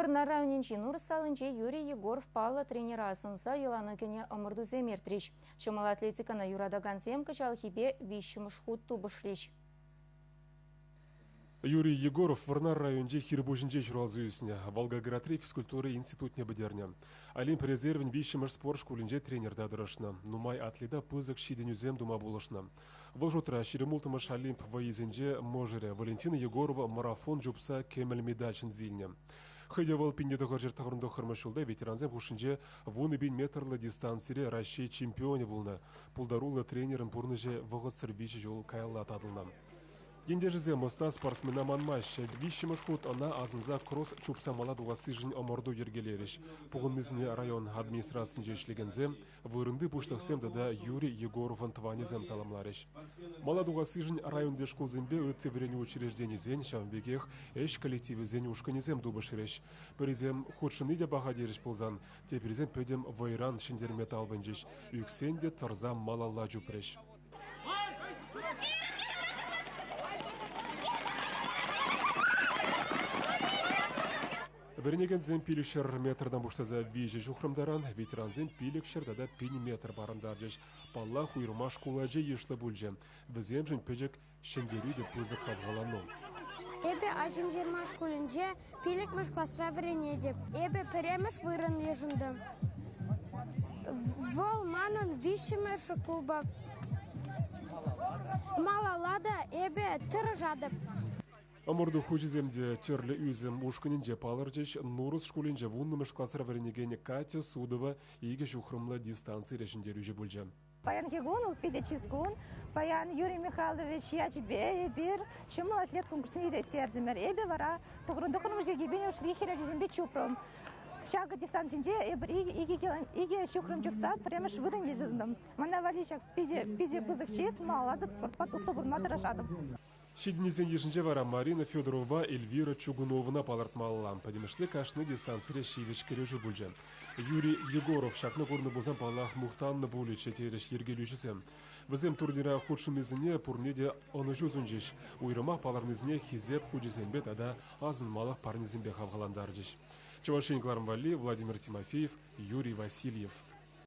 Вӑрнар районӗнчи Нурӑс салинче Юрий Егоров паллӑ тренера асӑнса йӑлана кӗнӗ ӑмӑртусем иртрӗҫ. Ҫӑмӑл атлетикӑна юратакансем кӑҫалхипе виҫҫӗмӗш хут тупӑшрӗҫ. Юрий Егоров Вӑрнар районӗнчи Хирпуҫӗнче ҫуралса ӳснӗ, Волгоградри физкультура институтне пӗтернӗ. Олимп резервӗн виҫҫӗмӗш спорт шкулӗнче тренерта тӑрӑшнӑ. Нумай атлета пысӑк ҫитӗнӳсем тума пулӑшнӑ. Вӑл шутра 26-мӗш Олимп вӑййисенче мӑшӑрӗ Валентина Егорова марафон чупса кӗмӗл медаль ҫӗнсе илнӗ. Хӑй те вӑл 1999 ҫулта ветерансем хушшинче 10 000 метрлӑ дистанцире Раҫҫей чемпионӗ пулнӑ. Пултаруллӑ тренерӑн пурнӑҫӗ вӑхӑтсӑр виҫӗ ҫул каялла татӑлнӑ. Ентешӗсем ӑста спортсмена манмаҫҫӗ. Виҫҫӗмӗш хут ӑна асӑнса кросс чупса мала тухассишӗн ӑмӑрту йӗркелерӗҫ. Пухӑннисене район администрацийӗнче ӗҫлекенсем, вырӑнти пуҫлӑхсем тата Юрий Егоровӑн тӑванӗсем саламларӗҫ. Мала тухассишӗн районти шкулсемпе ытти вӗренӳ учрежденисен, ҫавӑн пекех ӗҫ коллективӗсен ушкӑнӗсем тупӑшрӗҫ. Пӗрисем хутшӑнни те паха терӗҫ пулсан, теприсем пӗтӗм вӑйран ҫӗнтерме талпӑнчӗҫ, ӳксен те тӑрса малалла чупрӗҫ. Вӗренекенсем 500 метртан пуҫласа виҫӗ ҫухрӑм таран, ветерансем 500 тата 1000 метр парӑнтарчӗҫ. Паллах, уйрӑмах шкул ачи йышлӑ пулчӗ. Вӗсемшӗн пӗчӗк ҫӗнтерӳ те пысӑк хавхалану. Эпӗ Аҫӑмҫырма шкулӗнче пиллӗкмӗш класра вӗренетӗп. Эпӗ пӗрремӗш вырӑн йышӑнтӑм. Вӑл манӑн виҫҫӗмӗш кубок. Малалла та эпӗ тӑрӑшатӑп. Ӑмӑрту хуҫисем те тӗрлӗ ӳсӗм ушкӑнӗнче палӑрчӗҫ. Нурӑс шкулӗнче вуннӑмӗш класра вӗренекен Катя Судова икӗ ҫухрӑмлӑ дистанцире ҫӗнтерӳҫӗ пулчӗ. Паянхи кун питӗ чыс кун. Паян Юрий Михайлович ячӗпе эпир ҫӑмӑл атлет конкурсне ирттертӗмӗр. Эпӗ вара тӑхӑрӑн ҫулхи ушри хӗрачасемпе чупрӑм. Ҫакӑ дистанцинче эпир икӗ ҫухрӑм чупса пӗрремӗш вырӑн йышӑнтӑм. Мана валли ҫак питӗ, питӗ пысӑк чыс, малалла та спортпа туслӑ пурӑнма тӑрӑшатӑп. Ҫитӗннисен йышӗнче вара Марина Федоровӑпа Эльвира Чугуновӑна палӑртмалла. Пӗтӗмӗшле кашни дистанцире ҫивӗч кӗрешӳ пулчӗ. Юрий Егоров ҫакна курнӑ пулсан, паллах, мухтаннӑ пулӗччӗ терӗҫ йӗркелӳҫӗсем. Вӗсем турнира хутшӑннисене пурне те ӑнӑҫу сунчӗҫ. Уйрӑмах палӑрнисене Хисеп хучӗсемпе тата асӑнмалӑх парнесемпе хавхалантарчӗҫ. Чӑваш Ен кӑларӑм валли Владимир Тимофеев, Юрий Васильев.